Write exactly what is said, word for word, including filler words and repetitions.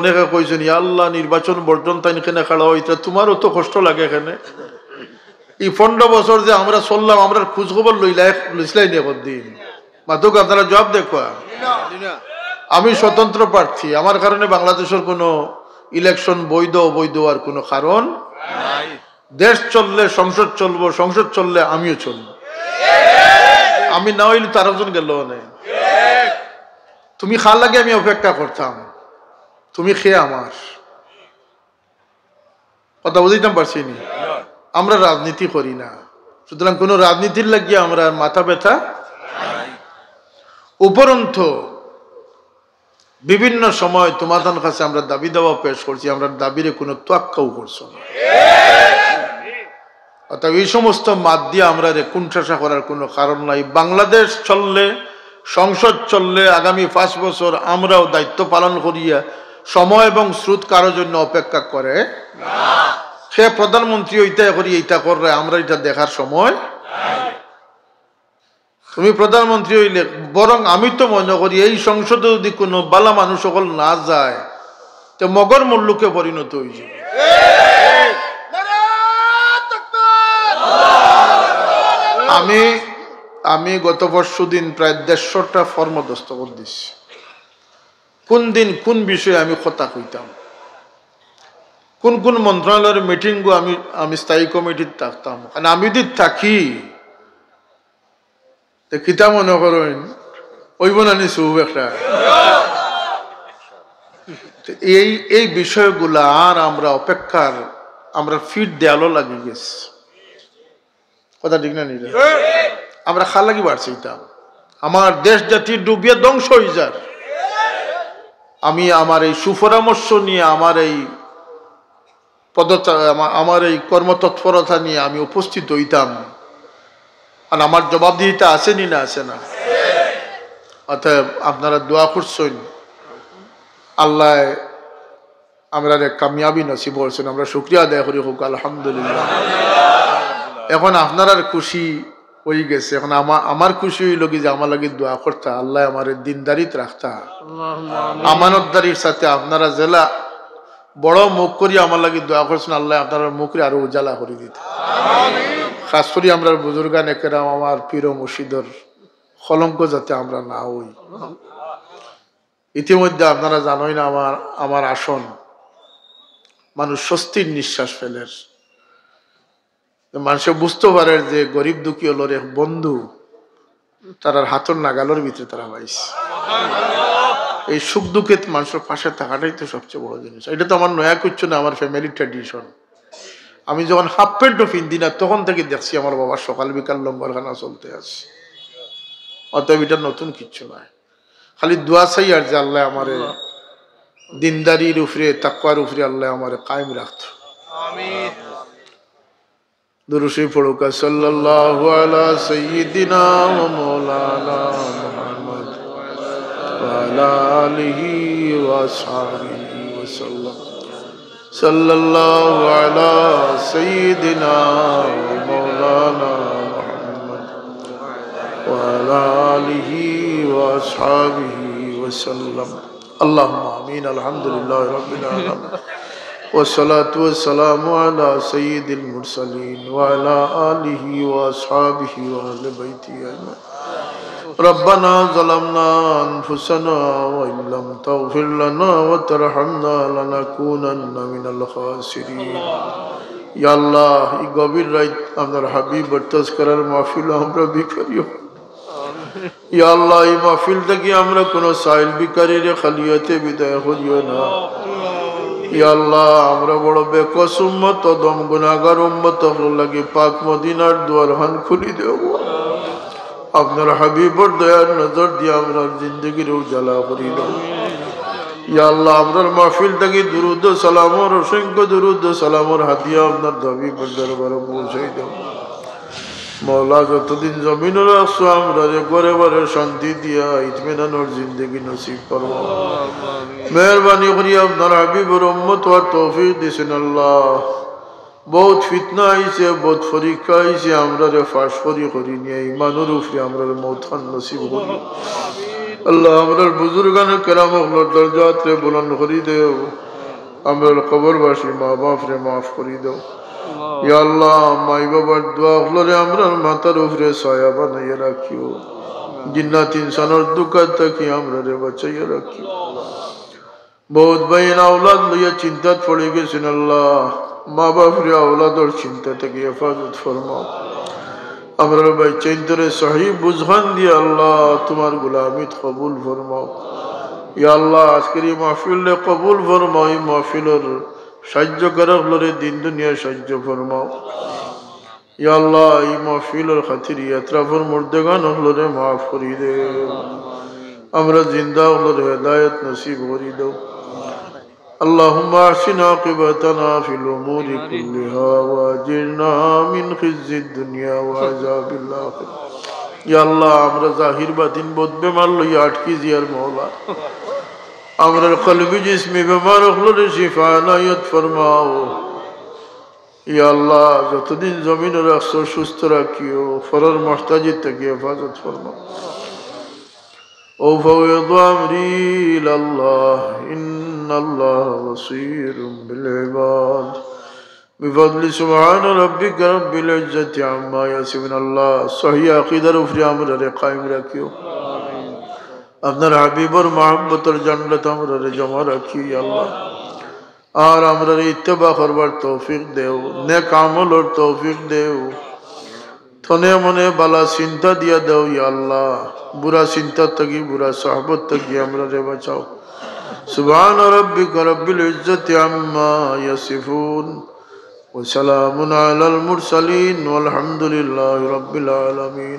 অনেকে কইছইন, "ইয়া আল্লাহ, নির্বাচন বর্জন তাইন কেনে খাড়া অইতরা, তুমারও তো কষ্ট লাগে কেনে।" ই পনরো বছর যে আমরা চললাম, আমরার খুঁজ খবর লইলা, লইছলায় নি একদিন? মাতুক, আপনারা জবাব দেউক্কা। আমি স্বতন্ত্র প্রার্থী, আমার কারণে বাংলাদেশর কুনু ইলেকশন বৈধ অবৈধ অওয়ার কুনু কারণ নাই। দেশ চললে সংসদ চলবো, সংসদ চললে আমিও চলবো। আমি না অইলে তো আরোজন গেল অনে। তুমি কার লাগি আমি অপেক্ষা করতাম, তুমি কে আমার? কথা বুঝাইতাম পারছি নি? আমরা রাজনীতি করি না, সুতরাং কুনু রাজনীতির লাগিয়া আমরার মাথা ব্যথা। উপরন্ত বিভিন্ন সময় তুমার কাছে আমরা দাবি দাওয়া পেশ করছি, আমরার দাবিরে কুনু তোয়াক্কাও করছো না। অতএব ই সমস্ত মাত দিয়া আমরারে কুণ্ঠাসা করার কুনু কারণ নাই। বাংলাদেশ চললে, সংসদ চললে, আগামী পাঁচ বছর আমরাও দায়িত্ব পালন করিয়া সময় এবং স্রোত কারো জন্য অপেক্ষা করে না। কে প্রধানমন্ত্রী অইতা করি ইতা কররে, আমরা ইটা দেখার সময়। তুমি প্রধানমন্ত্রী অইলে, বরং আমি তো মনে করি এই সংসদে যদি কুনু বালা মানুষ অকল না যায়, তে মগর মুল্লুকে পরিণত অইযিবো। আমি, আমি গত পরশু দিন প্রায় দেড়শোটা ফর্ম দস্তখত দিছি। কুন দিন কুন বিষয়ে আমি কথা কইতাম, কুন কুন মন্ত্রণালয়র মিটিংও আমি, আমি স্থায়ী কমিটিত থাকতাম, কারণ আমি যদি থাকি, তে কিতা মনে করইন, অইবো না নি সুব একটা? তে এই, এই বিষয়গুলা আর আমরা অপেক্ষার, আমরা ফিট দেয়ালো লাগি গেছি। কথা ঠিক না নি রে? আমরা কার লাগি বাড়ছি ইতা? আমার দেশ জাতি ডুবিয়া ধ্বংস অইযার। আমি আমার এই সুপরামর্শ নিয়া, আমার এই পদচা-, আমা-, আমার এই কর্মতৎপরতা নিয়া আমি উপস্থিত অইতাম। আর আমার জবাবদিহিতা আছে নি না আছে না? অতএব আপনারা দোয়া করছইন, আল্লায় আমরারে কামিয়াবি নসিব করছইন, আমরা শুকরিয়া আদায় করি, কউক্কা আলহামদুলিল্লাহ। এখন আপনারার খুশি অইগেছে, এখন আমা-, আমার খুশি অইলো কি যে আমার লাগি দোয়া করতা, আল্লায় আমারে দিনদারিত রাখতা, আমানতদারির সাথে আপনারা যেলা বড় মুখ করি আমার লাগি দোয়া করছইন, আল্লায় আপনারার মুখরে আরো উজালা করি দিতা। খাস করি আমরার বুজুর্গানে কেরাম, আমার পীর ও মুর্শিদর কলঙ্ক যাতে আমরা না অই। ইতিমধ্যে আপনারা জানইন আমার, আমার আসন, মানুষ স্বস্তির নিঃশ্বাস ফেলের। মানুষে বুঝতো পারের যে গরিব দুঃখী অকলর এক বন্ধু, তারার হাতর নাগালর ভিতরে তারা পাইছে। এই সুখ দুঃখে মানুষর পাশে থাকাটাই তো সবচেয়ে বড় জিনিস। ইটা তো আমার নয়া কিচ্ছু না, আমার ফ্যামিলি ট্র্যাডিশন। আমি যখন হাফ প্যান্টও পিন্দি না, তখন থাকি দেখছি আমার বাবার সকাল বিকাল লঙ্গরখানা চলতে আছে। অতএব ইটা নতুন কিচ্ছু নায়। খালি দোয়া চাই আর যে আল্লায় আমারে দিনদারির উপরে, তাকওয়ার উপরে আল্লায় আমারে কায়েম রাখতো। আমিন। দুরূদ শরীফ পড়ুক্কা, সাল্লাল্লাহু আলা সাইয়্যিদিনা ওয়া মাওলানা মুহাম্মদ ওয়া আলা আলিহি ওয়া আসহাবিহি ওয়া সাল্লাম। সাল্লাল্লাহু আলা সাইয়্যিদিনা ওয়া মাওলানা মুহাম্মদ ওয়া আলা আলিহি ওয়া আসহাবিহি ওয়া সাল্লাম। আল্লাহুম্মা আমিন। আলহামদুলিল্লাহি রাব্বিল আলামিন। والصلاة والسلام على سيد المرسلين وعلى آله وأصحابه وأهل بيته أجمعين. ربنا ظلمنا أنفسنا وإن لم تغفر لنا وترحمنا لنكونن من الخاسرين. ইয়া আল্লাহ, এই গভীর রাইত আপনার হাবিবর তজকিরার মাহফিলো আমরা ভিখারি অকল। ইয়া আল্লাহ, এই মাহফিল থাকি আমরা কুনু সাইল ভিখারিরে খালি আতে বিদায় করিও না। ইয়া আল্লাহ, আমরা বড় বেকস উম্মত, অধম গুনাহগার উম্মত, অকলর লাগি পাক মদিনার দুয়ারখান খুলি দেও। আপনার হাবিবর দয়ার নজর দিয়া আমরার জিন্দেগিরে উজালা করি দেও। ইয়া আল্লাহ, আমরার মাহফিল থাকি দুরূদ ও সালামর, অসংখ্য দুরূদ ও সালামর হাদিয়া আপনার হাবিবর দরবারো পৌঁছাই দেও। মওলা, যতদিন জমিনো রাখছো, আমরারে ঘরে বারে শান্তি দিয়া ইতমিনানর জিন্দেগি নসিব ফরমাও। মেহেরবানি করি আপনার হাবিবর উম্মত অওয়ার তৌফিক দিছইন আল্লাহ। বউত ফিতনা আইছে, বউত পরীক্ষা আইছে, আমরারে ফাঁস করি করি নিয়া ইমানর উপরে আমরারে মউতখান নসিব করিও। আল্লাহ, আমরার বুজুর্গানে কেরাম অকলর দরজাতরে বুলন্দ করি দেও, আমরার কবরবাসী মা বাপরে মাফ করি দেও। ইয়া আল্লাহ, মাই বাবার দোয়া অকলরে আমরার মাথার উপরে ছায়া বানাইয়া রাখিও, জিন্নাত ইনসানর ধুকা থাকি আমরারে বাঁচাইয়া রাখিও। বহুত ভাইন আওলাদ লইয়া চিন্তাত পড়ি গেছইন আল্লাহ, মা বাপরে আওলাদর চিন্তা থাকি হেফাজত ফরমাও। আমরার বাইচ্চাইন্তরে সহি বুঝখান দিয়া আল্লাহ তুমার গোলামিত কবুল ফরমাও। ইয়া আল্লাহ, আজকের ই মাহফিলরে কবুল ফরমাও, ই মাহফিলর সাহায্যকারী অকলরে দিন দুনিয়া সাহায্য ফরমাও। ইয়া আল্লাহ, ই মাহফিলর খাতিরে এতরাফর মুর্দেগান অকলরে মাফ করি দেও। আমরা জিন্দা অকলরে হেদায়েত নসিব করি দেও। اللهم أحسن عاقبتنا في الأمور كلها وأجرنا من خزي الدنيا وعذاب الآخرة. ইয়া আল্লাহ, আমরা জাহির বাতিন বহুত বেমার লইয়া আটকি যিয়ার মওলা। আমরার কলবি জিসমি বেমার অকলরে শিফা এনায়েত ফরমাও। ইয়া আল্লাহ, যতদিন জমিনো রাখছো সুস্থ রাখিও, পরর মুহতাজি থাকি হেফাজত ফরমাও। أفوض أمري إلى الله إن الله بصير بالعباد. بفضل سبحان ربك رب العزة عما يصفون. আল্লাহ, সহি আকিদার উপরে আমরারে কায়েম রাখিও। আপনার হাবিবর মহব্বতর জান্নাত আমরারে জমা রাখিও, ইয়া আল্লাহ। আর আমরারে ইত্তেবা করবার তৌফিক দেও, নেক আমলর তৌফিক দেও। তনে মনে বালা চিন্তা দিয়া দেও, ইয়া আল্লাহ। বুরা চিন্তা থাকি, বুরা সহবত থাকি আমরারে বাঁচাও। سبحان ربك رب العزة عما يصفون وسلام على المرسلين والحمد لله رب العالمين.